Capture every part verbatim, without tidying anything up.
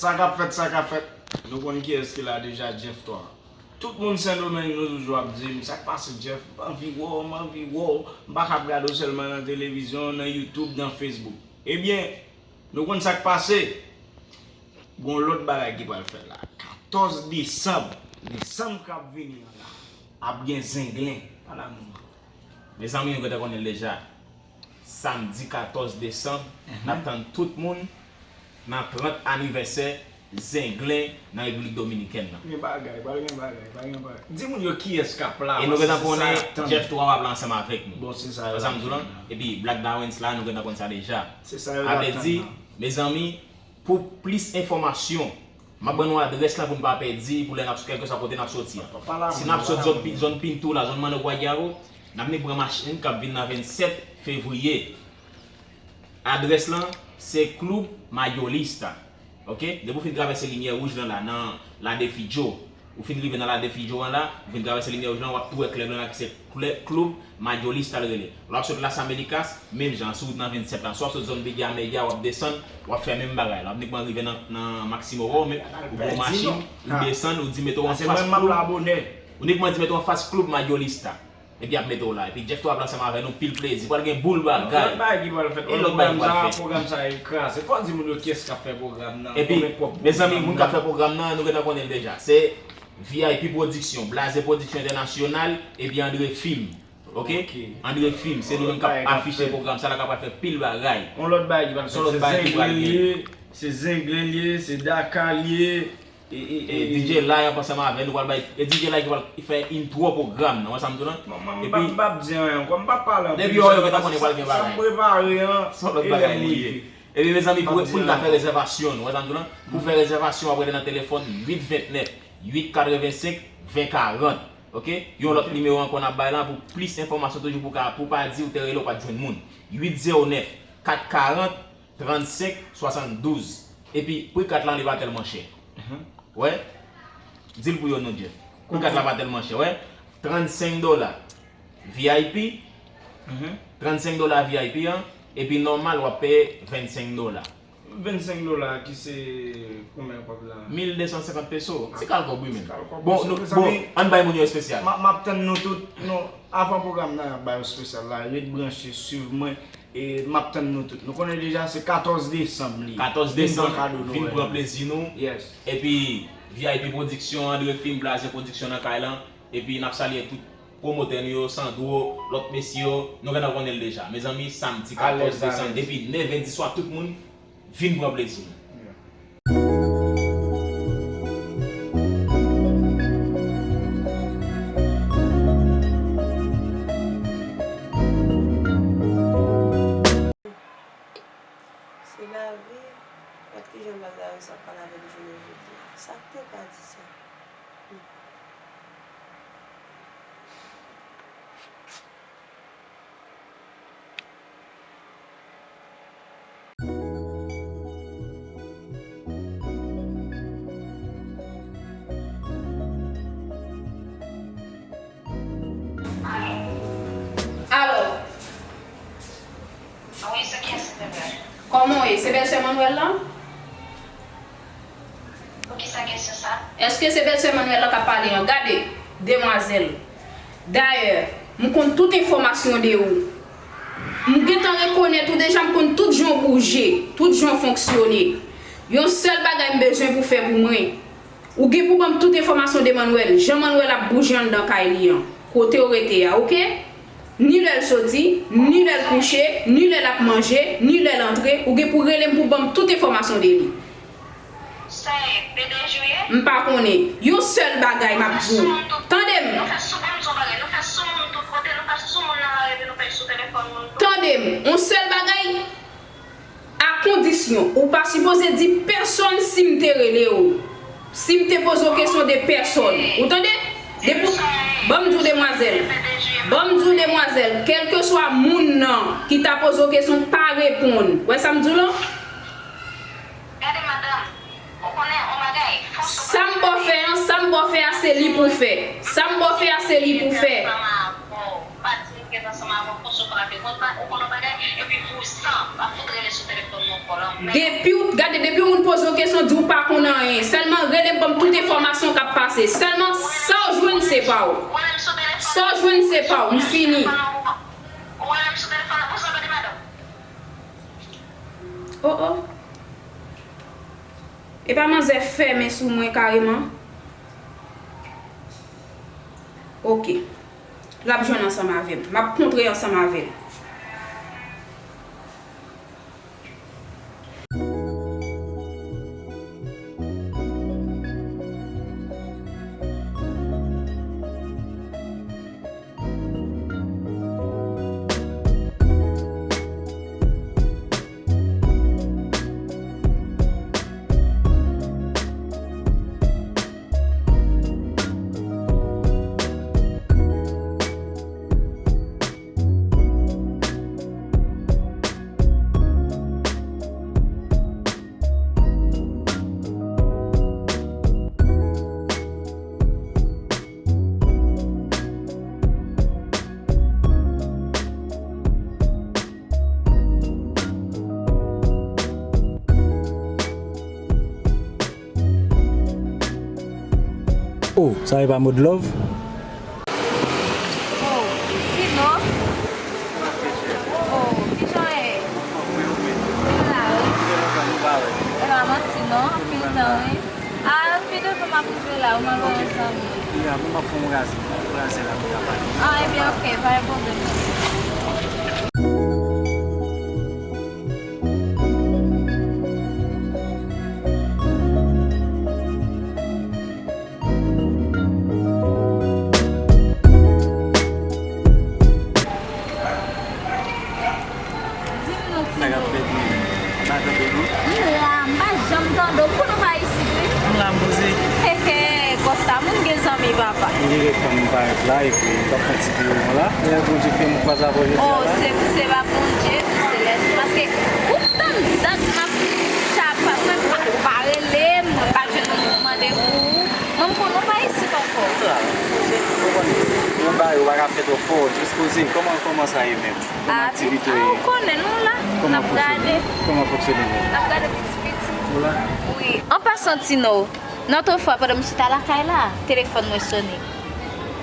Sa k ap fèt, sa k ap fèt. Nou konn kiyès ki la deja, Jeff twa. Tout moun Sendomeng, nou toujou ap di m, "Sa k pase, Jeff? M anvi wè w, m anvi wè w. M pa kab gade w sèlman nan televizyon, nan YouTube, nan Facebook." Ebyen, nou konn sa k pase. Gon lòt bagay ki pral fèt la. Katòz desanm, desanm k ap vini an la, ap gen zenglen. Ala moun. Mezanmi, nou gentan konnen l deja. Samdi katòz desanm, n ap tann tout moun nan trant anivèsè Zenglen nan Repiblik Dominikèn nan. Gen bagay, pral gen bagay, pral gen bagay. Di moun yo kiyès k ap la. E nou gentan konnen Jeff twa w ap la ansanm avèk nou. Bon, se sa yo. Wè sa m di w lan? Epi Black Dawens la, nou gentan konn sa deja. Se sa yo. Sa vle di, mezanmi, pou plis enfòmasyon, m ap ban nou adrès la pou n pa pèdi, pou lè n ap, kèlkeswa kote n ap soti an. Si n ap sot zòn Pi-, zòn Pinto la, zòn Manno Guaguiaro, n ap ni pran machin k ap vin nan vennsèt fevriye. Adrès lan, se Club Mayorista. Oke? Depi w fin travèse limyè wouj lan la, nan La Défi Joe, ou fin rive nan La Défi Joe an la, ou fin travèse limyè wouj lan, w ap tou wè klèb lan la ki se klè-, Club Mayorista l rele. Lè w ap sot Las Américas, menm jan, sou wout nan vennsèt la, swa w ap sot zòn Bègya Mègya, w ap desann, w ap fè menm bagay la. W ap nikman rive nan, nan Maximo Rome, ou pran machin, ou desann, ou di mete w anfas Club. Ou nikman di mete w anfas Club Mayorista. Epi ap mete w la. Epi Jeff twa ap la ansanm avè nou, pil plezi. Pral gen boul bagay. Lòt bagay ki pral fèt. E lòt bagay ki pral fèt. Pwogram sa, pwogram sa e kraze. Fò w di moun yo kiyès k ap fè pwogram nan. Epi, mezanmi, moun k ap fè pwogram nan, nou gentan konnen l deja. Se V I P Production, Blaze Production International, epi André Film. Oke? André Film, se nou menm k ap afiche pwogram sa la, k ap fè pil bagay. Yon lòt bagay ki pral fèt. Se lòt bagay ki pral gen. Se Zenglen li ye, se Daka li ye. E, e, e, D J Live ansanm avè nou pral bay, e D J Live ki pral fè intro pwogram nan, wè sa m di w lan? Bon, mwen, m pa, m p ap di anyen ankò, m p ap pale anpil. Depi w wè yo gentan konnen pral gen bagay. Sa m prepare an, se yon lòt bagay nou ye. Epi mezanmi, pou, pou n ka fè rezèvasyon nou, wè sa m di w lan? Pou fè rezèvasyon, w ap rele nan telefòn uit vennèf, uit katrevensenk, ven karant. Oke? Yon lòt nimewo ankò n ap bay la pou plis enfòmasyon toujou pou ka, pou pa di ou te rele, ou pa t jwenn moun. Uit zewo nèf, kat karant, trannsenk swasanndouz. Epi, pri kat la, li pa tèlman chè. Wè? Di l pou yo non, Jeff. Pri kat la pa tèlman chè, wè? Trannsenk dola V I P. Trannsenk dola V I P an. Epi nòmal, w ap peye vennsenk dola. Vennsenk dola ki se konbyen kòb la? Mil de san senkant peso. Ti kal kòb, wi, men. Bon, nou, bon, ann bay moun yo espesyal. M ap, m ap tann nou tout. Non, avan pwogram nan, y ap ba yo espesyal la. Ret branche, swiv mwen. E m ap tann nou tout. Nou konnen deja se katòz desanm li ye. Katòz desanm, vin pran plezi nou. Yes. Epi V I P Production, André Film, Blaze Production nan kay lan. Epi n ap salye tout pwomotè nou yo, Sandro, lòt mesye yo, nou gentan konnen l deja. Mezanmi, samdi katòz desanm, depi nèf è di swa, tout moun vin pran plezi nou. Se lavi, gad kijan bagay sa pral avèk jounen jodi a. Sa k te ka di sa? Alo. Wi, se kiyès, silvouplè? Kòman w ye? Se bèlsè Manuel lan? Poukisa kesyon sa? Èske se bèlsè Manuel lan k ap pale an? Gade, demwazèl. Dayè, m konn tout enfòmasyon de ou. M gentan rekonèt ou deja, m konn tout jan w bouje, tout jan w fonksyone. Yon sèl bagay m bezwen pou w fè pou mwen. Ou gen pou ban m tout enfòmasyon de Manuel, jan Manuel ap bouje anndan kay li an, kote w rete a, oke? Ni lè l soti, ni lè l kouche, ni lè l ap manje, ni lè l antre, ou gen pou rele m pou ban m tout enfòmasyon de li. Sa e, P D G w ye? M pa konnen. Yon sèl bagay m ap di w. Tande m. Nou fè sou moun, nou fè sou moun tout kote, nou fè sou moun nan lari, epi nou fè sou telefòn moun tou. Tande m. Yon sèl bagay, a kondisyon, ou pa sipoze di pèsonn si m te rele w. Si m te poze w kesyon de pèsonn. Ou tande? Depi, ban m di w demwazèl. Ban m di w demwazèl, kèlkeswa moun nan ki ta poze w kesyon, pa reponn. Wè sa m di w lan? Gade madanm, ou konnen yon bagay, fòs ou pa... Sa m ba w fè an, sa m ba w fè a, se li pou w fè. Sa m ba w fè a, se li pou w fè. Pa di m ret ansanm avè w, fòs ou frape. Ou konn pa, ou konn yon bagay, epi vouzan, m ap fout rele sou telefòn nan kò w lan, Depi w, gade, depi yon moun poze w kesyon, di w pa konn anyen. Sèlman rele m, ban m tout enfòmasyon k ap pase. Sèlman sa w jwenn, se pa w. Sa w jwenn, se pa w. M fini. Oh, oh. Epa manzè fèmen sou mwen kareman. Ok. L ap jwenn ansanm avè m. M ap kontre ansanm avè l. Oh, sa e pa Modlove? Oh, Tino. Oh, kijan w ye? Mwen la, wi. E pa manti non, anpil tan, wi. Ah, anpil de tan m ap rive la, ou mwen yon zanmi. Ya, bon, m ap fè yon raze, yon raze la, pou ta pale. Ah, ebyen, ok, pa gen pwoblèm. Di m non, Tino. Sa k ap fèt menm? M pa tande w non. M la, m pa janm tande w. M konnen w pa isit, wi. M la, m poze. He, he, konsa, moun gen zanmi, papa. M gen lè tan m parèt la, epi m t ap fè yon ti videyo la. Lè Bondye fè m kwaze avè w jodi a la. Oh, se, se pa Bondye, se lèspri. Paske, ou tann dat m ap chapa, mwen pa, ou pa rele m, mwen pa jwenn moun pou mande pou ou. Mwen m konnen w pa isit ankò. Sa, poze, ou konprann. Yon bagay ou pa ka fè twò fò, jis poze. Kòman, kòman sa ye menm? Kòman aktivite yo ye? Ah, ou konnen nou la. N ap gade. Kòman fonksyone menm? N ap gade piti piti. Ou la? Wi. An pasan, Tino, nan otrefwa, pandan m chita lakay la, telefòn mwen sone.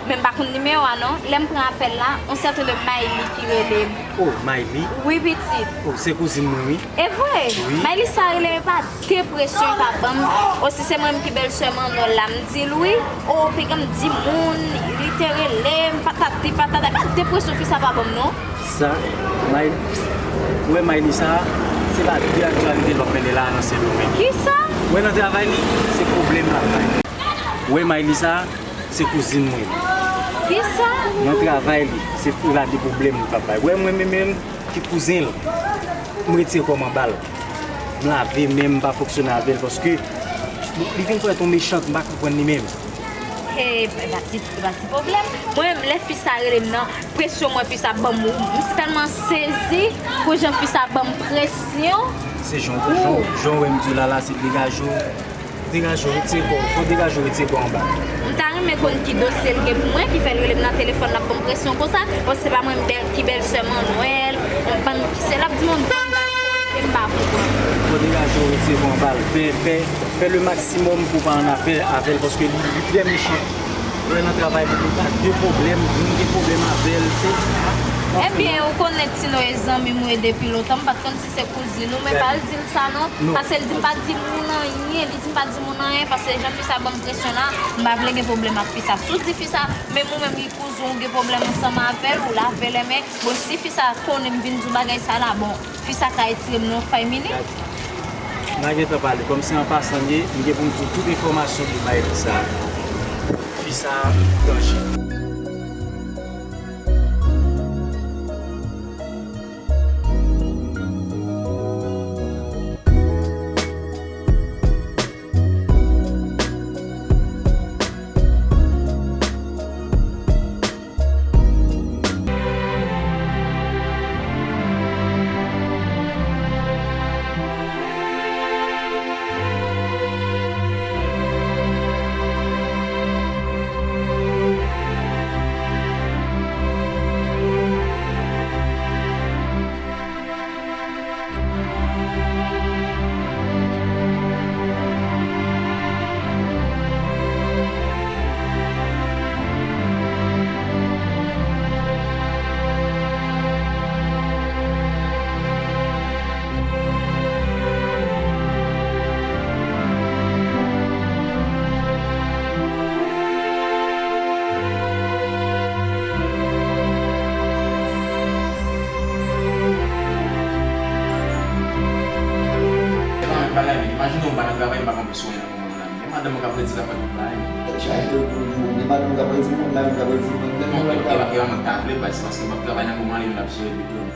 Men m pa konn nimewo a non. Lè m pran apèl la, yon sèten de Mayli ki rele m. Oh, Mayli? Wi, pitit. Oh, se kouzin mwen, wi. E vre? Wi. Mayli sa rele m, epa depresyon pa ban m. Osi se mwen menm ki bèlsè Manòl la, m di l wi. Oh, piga m di moun, li te rele m, patati patata. Epa depresyon fi sa pa ban m non. Sa, May, ou wè Mayli sa, se pa de aktyalite l w ap mennen la nan Sendomeng. Kisa? Ou wè nan travay li, se pwoblèm l ap bay. Ou wè Mayli sa, se kouzin mwen. Kisa? Nan travay li, se pou la de pwoblèm li p ap bay. Ou wè mwen menm menm ki kouzen l, m retire kò m anba l. M lave men m, m pa fonksyone avè l paske li vin parèt yon mechant, m pa konprann li menm. E pa ti, e pa ti pwoblèm. Mwen menm, lè fi sa rele m nan, presyon mwen fi sa ban m, m tèlman sezi pou jan fi sa ban m presyon. Se jan, jan, jan w wè m di w la, la, se degaje w. Degaje w, retire kò w. Fò w degaje w, retire kò w anba. M ta renmen konn ki dosye l gen pou mwen ki fè l rele m nan telefòn, l ap ban m presyon konsa. Paske se pa mwen bèl, ki bèlsè Manwèl, yon bann ki se l ap di m yon bann bagay, m pa konprann. Fò w degaje w, retire kò w anba l. Fè, fè, fè le maksimòm pou w pa annafè avè l, paske li, li trè mechan. Lè nan travay, li gen de pwoblèm, moun gen pwoblèm avè l, se sa. Ebyen, ou konnen Tino e zanmi m wi depi lontan, m pa t konn si se kouzin ou, men pa di l sa non. Paske l di m pa di moun anyen, li di m pa di moun anyen, paske jan fi sa ban m presyon la, m pa vle gen pwoblèm ak fi sa. Si w di fi sa, menm ou menm ki kouzen w gen pwoblèm ansanm avè l, ou lave lè men, bon, si fi sa konnen m vin di w bagay sa la, bon, fi sa ka retire m nan yon fay mini. Pa gentan pale, kòm se an pasan l ye, m gen pou m di w tout enfòmasyon pou Mayli sa. Fi sa danje. Mwen pa nan travay, m pa konn sou nan moman nan. Men madanm mwen k ap redi k ap fè tout bagay. Tèt chaje pou moun, men madanm mwen k ap redi, moun la menm k ap redi, mwen menm mwen k ap. E pa mwen k ta vle, se paske m ap travay nan moman li menm l ap jere bebe.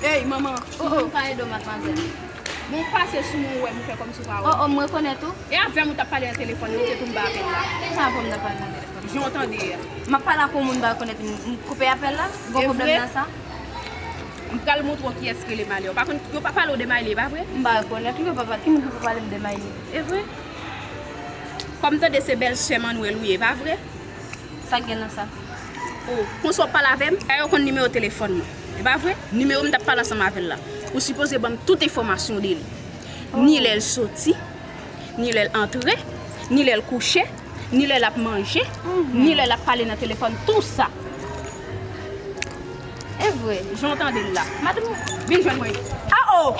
Ey, manman, oh, oh, m ka ede w, madmwazèl? Bon, pase sou mwen, ou wè m fè kòmsi ou pa wè. Oh, oh, m rekonèt ou. E avè m ou t ap pale nan telefòn, montre tou m ba apèl la. Kisa fè m t ap pale nan telefòn? Jan w tande a. M ap pale ak yon moun m pa rekonèt, m, m koupe apèl la? Gon pwoblèm nan sa? M pral montre w kiyès ki rele Malia. Ou pa konn, yo pa pale w de Malia, e pa vre? M pa rekonèt li, yo pa pale. Ki moun ki pou pale m de Malia? E vre? Kòm m tande se bèlsè Manwèl ou ye, e pa vre? Sa k gen nan sa? Oh, konsa w pale avè m? Dayè ou konn nimewo telefòn mwen. E pa vre? Nimewo m t ap pale ansanm avè l la. Ou sipoze ban m tout enfòmasyon de li. Ni lè l soti, ni lè l antre, ni lè l kouche, ni lè l ap manje, ni lè l ap pale nan telefòn, tou sa. E vre. Jan w tande l la. Madanm, vin jwenn mwen. A o!